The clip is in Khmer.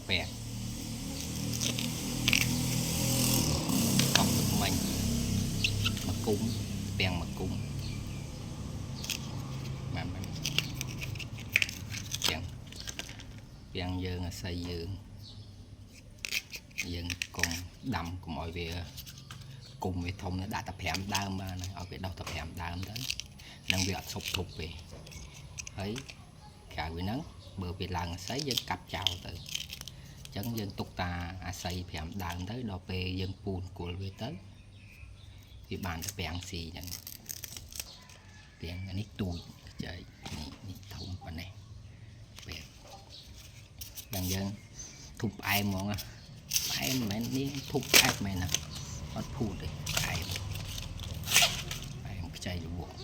ពាក់កង់ទឹកមិញមកគុំពាំងមកគុំបានបានពាំងពាំងយើងអាស័យយើងយើងកុំដាំកុំឲ្យវាគុំវាធំណាស់ដាក់តែ5ដើមបានហើយឲ្យវាដុះតែ5ដើមទៅនឹងវាអត់សុបធប់ទេហើយក្រៅពីហ្នឹងបើវាឡើងអាស័យយើងកាប់ចោលទៅ អញ្ចឹងយើងទុកតាអាស័យ5ដើមទៅដល់ពេលយើងពូនគល់វាទៅវាបានតែពាំងស៊ីអញ្ចឹងពាំងអានេះទូចខ្ចីនេះនេះធំប៉ុណ្ណេះពាំងដល់យើងធុបផ្អែមហ្មងណាផ្អែមមិនមែននេះធុបផ្អែមមែនណាអត់ភូតទេផ្អែមផ្អែមខ្ចីលវក់